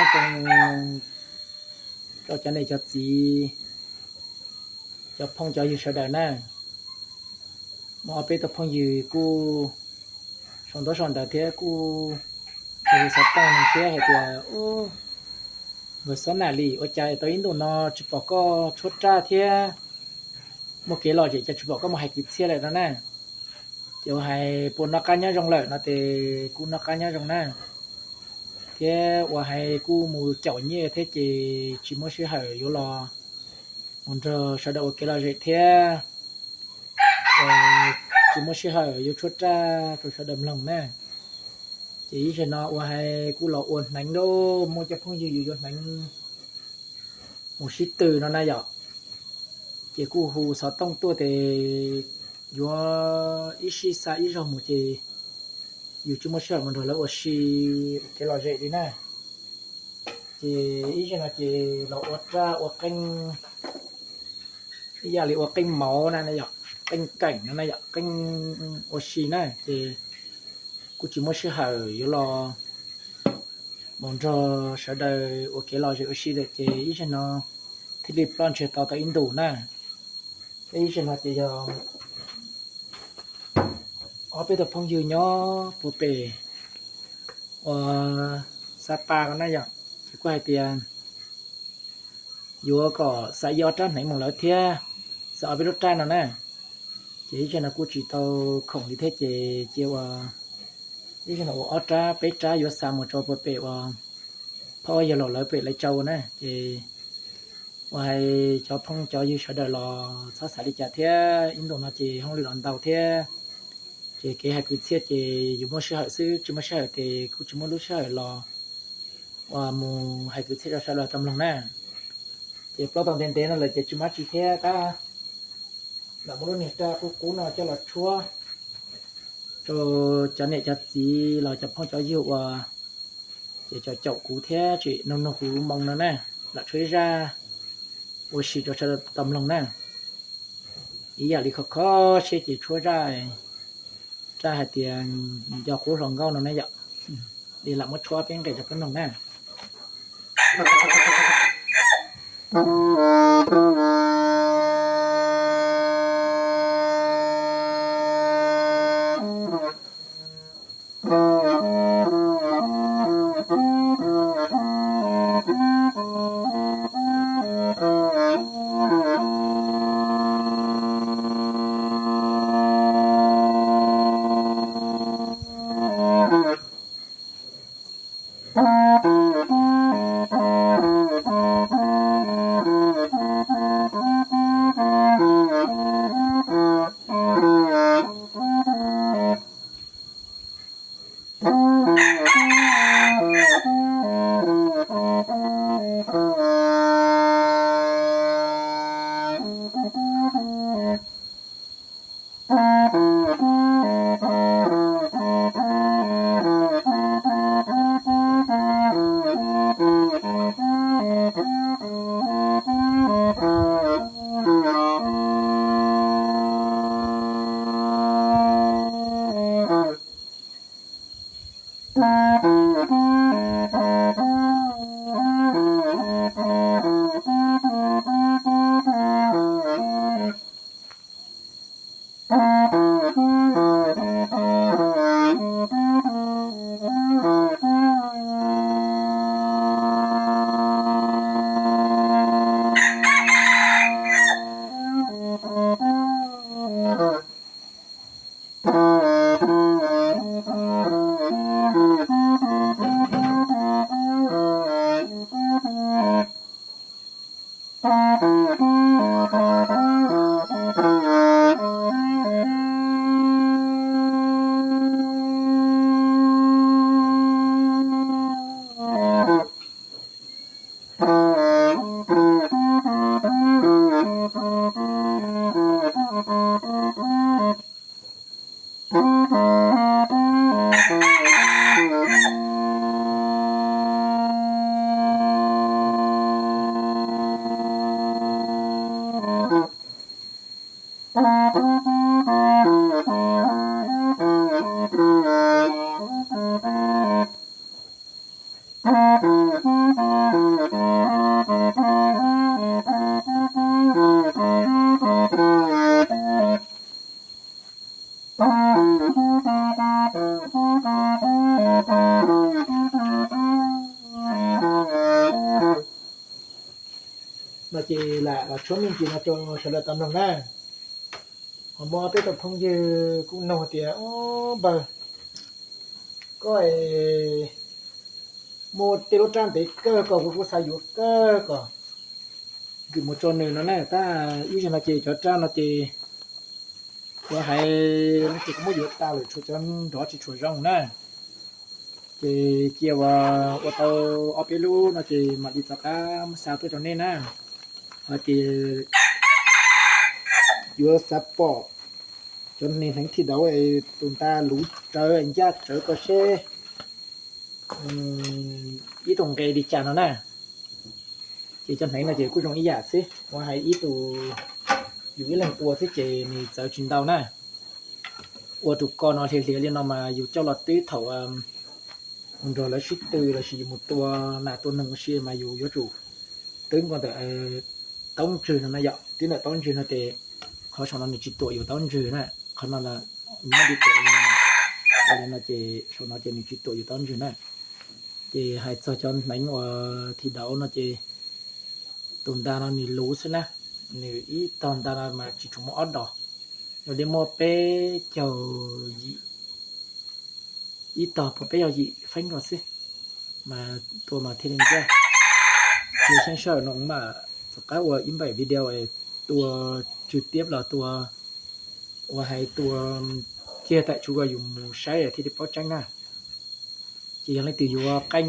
Xov tooj rau cov niam cov txiv, cov phooj cov ywg sawv daws na. Muaj ob peb tug phooj ywg kuj sau ntaub sau ntawv thiab kuj hu xov tooj thiab hais tias, Ub, nkawd xob nam li ua cas tau ib ntus no tsis pom koj tshuab raj thiab, muaj kev lom zem cas tsis pom koj mus hais kwv txhiaj lawm no na. Ces ua hais puas noj qab nyob zoo lawm no ces kuj noj qab nyob zoo na, thiab ua hais kuj mus caum nyiaj thiab ces tsis muaj sij hawm yuav los mus nrog sawv daws ua kev lom zem thiab tsis muaj sij hawm yuav tshuab raj rau sawv daws mloog na. Ces ib zaug no ua hais kuj los ua hneev lauj, muaj cov phooj ywg yuav yuav hneev mus sib tw no na yom. Ces kuj hu xov tooj tuaj ces yuav ib sij xa ib zaug mus ces yus tsis muaj sij hawm mus nrog lawv ua si kev lom zem li na. Ces ib zaug no ces los ua raj ua qeej ib yam li ua qeej mauv na yom, qeej keem no na yom, qeej ua si na ces kuj tsis muaj sij hawm yuav los mus nrog sawv daws ua kev lom zem ua si lawm ces ib zaug no thiaj li ploj ntseg tau tau ib ntus na. Ib zaug no ces yog ob peb tug phooj ywg nyob puag pem uas Xab Pas ko na yom, ces kuj hais tias yuav kom xa ib ob rab hneev mus lawv thiab, xa ob peb lub raj no na. Ces ib zaug no kuj tsis tau khoom li thiab ces cia ua ib zaug no ua ob rab peb rab yuav xa mus rau puag pem uas phauj yawg laus lawv pem Laiv Tsau na. Ces ua hais cov phooj cov ywg sawv daws los txhob xav li cas thiab, ib ntus no ces hauj lwm los ntau thiab, ces kev hais kwv txhiaj ces yus muaj sij hawm xwb, tsis muaj sij hawm ces kuj tsis muaj lub sij hawm los uas mus hais kwv txhiaj rau sawv daws tau mloog na. Ces plaub tau ntev ntev no lawm ces tsis muaj dab tsi thiab tab lam muab lub niag raj qub qub no coj los tshuab rau cov niam cov txiv los cov phooj cov ywg uas ces cov caum kuv thiab tseem nug nug kuv moo no na, lam tshuab ib zaj ua si rau sawv daws tau mloog na. Ib yam li kho kho siab ces tshuab zaj, zaj hais tias nco qub hluas nkauj no na yom. Li lam muab tshuab peb nqes rau peb mloog na. No ces lam los tshuab me ntsis no rau sawv daws tau mloog na. Ho muaj peb tug phooj ywg kuj nug tias, Ob npawg, koj muaj tej lub rab ntev kawg ko, kuv kuj xav yuav kawg ko, nws mus rau nws no na. Tab ib zaug no ces cov rab no ces kuv hais no ces kuv muab yuav tas lawm, tshuav cov nrov tsis tshua zoo na. Ces cia ua, ua tau ob peb lub no ces mam li rov qab xa tuaj rau nej na. Ho ces yuav xav pom cov neeg hneev thij dauv tus nta luv rawv ncaj rawv ko seb ib tug nqe li cas no na. Ces cov hneev no ces kuj zoo ib yam xwb, ua hais ib tug, yus ib leeg ua xwb ces nws txawv tsis ntau na. Ua tus ko no hliav hliav li no mas yus coj los twb thaum mus nrog lawv sib tw lossis yus mus tua nas tua noog ua si mas yus yuav tsum twb nkaus ntawm taub ntswg no na yom, twb ntawm taub ntswg no ces qhov saum no nws tsis tuam yus taub ntswg na. Qhov no muab li tuam li no, li no ces saum no ces nws tsis tuam yus taub ntswg na. Ces hais txog cov hneev uas thij dauv no ces tus nta no nws luv xwb na, nws ib tog nta no mas tsis tshua muaj ob dos, nws li muaj peb caug yim, ib tog puas peb caug yim feeb nkaus xwb, mas tua mas thiaj li ncaj. Ces xeeb sawm no mas txog qab ua ib npaim video tua tswg tiab los tua, ua hais tua kiag tam tsuv kom yus mus saib thiaj li paub tseeb na. Ces yog leej twg yuav qeej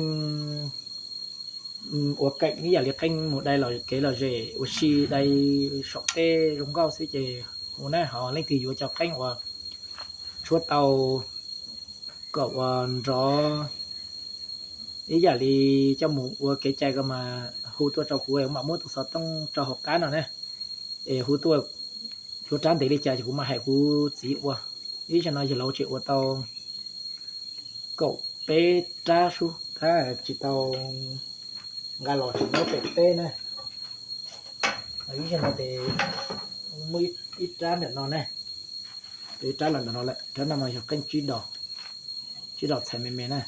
ua keem ib yam li qeej mus dai los kev lom zem ua si dai saum tej zoo nkauj xwb ces hu na, ho leej twg yuav cov qeej uas tshuab tau kom ua nrov ib yam li coj mus ua kev cai ko mas hu tuaj rau kuv, kuv mam muab tus xov tooj rau hauv qab no na. Es hu tuaj, yuav rab ntev li cas ces kuv mam hais kuv txiv ua. Ib zaug no yawg laus tseem ua tau kaum peb rab sub tab tsis tau nqa los tsis muab pem teb na. Ib zaug no ces muaj ib rab ntawm no ne, ib rab los ntawm no lawm, rab no mas yog qeej tsib dos, tsib dos txhais me me na.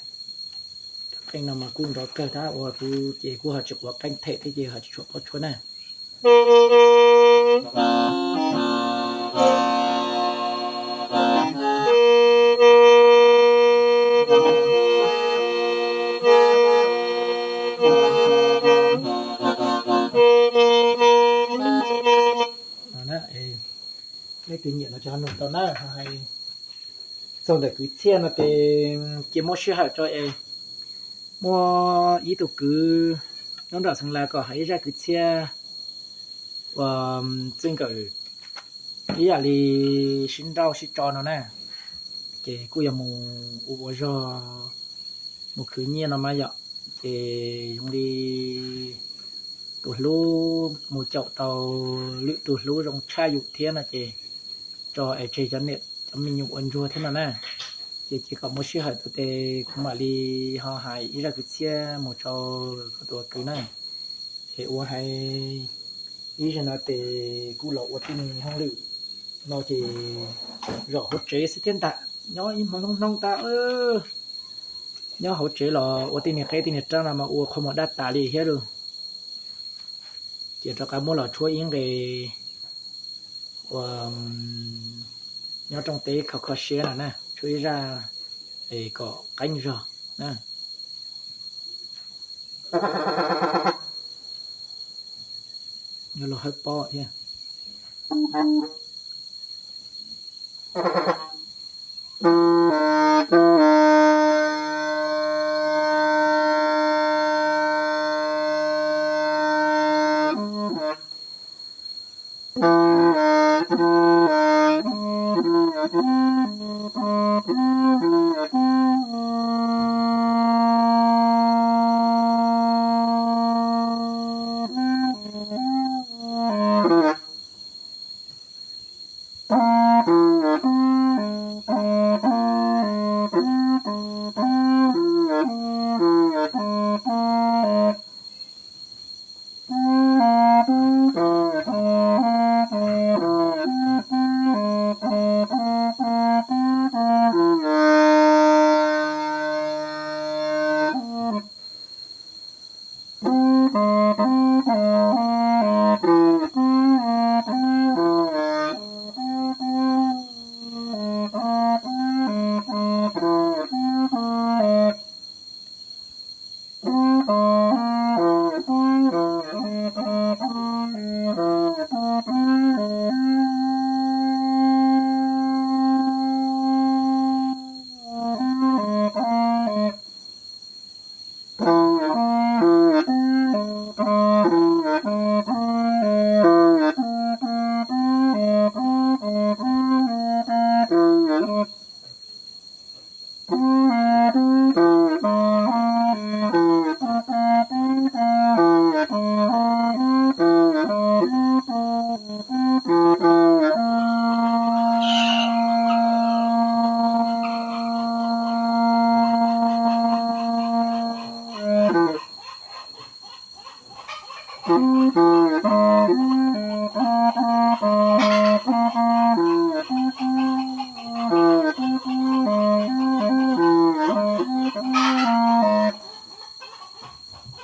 Rab qeej no mas kuj nrov kawg tab ua kuv ces kuj ho tsis quav qeej them thiab ces ho tsis tshua paub tshuab na. Leej twg nyiam no ces ho nug tau na. Txog ntawm kwv txhiaj no ces cia muab sij hawm tso es muaj ib tug kwv nyob nram Xeev Las kom hais ib zaj kwv txhiaj uas txij nkawm ib yam li sib nrauj sib tso no na, ces kuj yog mus ua ua zog mus khwv nyiaj no mas yom, ces zoo li tus hlub mus caum tau lwm tus hlub zoo tshaj yus thiab no ces tso es tseg cov niam cov me nyuam ua ntsuag thiab no na. Ces cia kom muaj sij hawm tau tes kuv mam li ho hais ib zaj kwv txhiaj mus rau koj tus kwv na. Es ua hais ib zaug no tes kuj los ua tib neeg hauj lwm no ces zaum hauv tsev xwb thiab ntag, nyob ib hmos hnub hnub tab nyob hauv tsev los ua tib neeg qeb tib neeg rab no mas ua qhov muag dab tas li thiab lauj. Ces rov qab muab los tshuab ib nqe ua nyob rooj teb kho kho siab no na, tshuab ib zaj es kom qeeb zog na. Yuav los hawb pob thiab.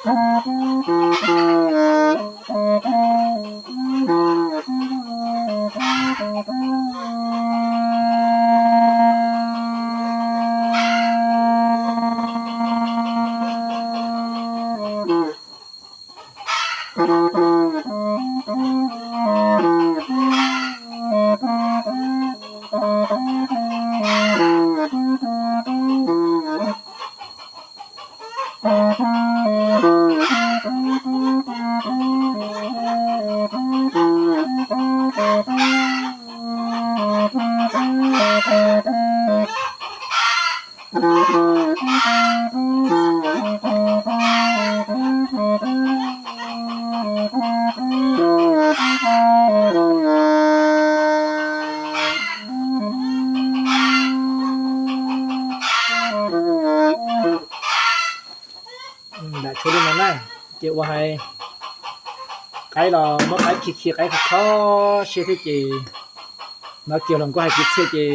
Nram tshuav li no na, ces ua hais qaib los muab qaib khi khi qaib khov kho siab thiab ces no kiag los kuj hais kwv txhiaj ces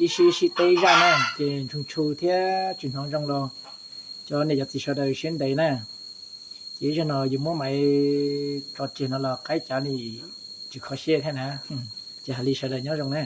ib sij ib sij teb zaj na ces ntshoo tshu thiab tsis hnov zoo los cov niam cov txiv sawv daws siab ntev na. Ces ib zaug no yus muab maiv tso tseg no los qaib cav li tsis kho siab thiab na. Ces hais li sawv daws nyob zoo na.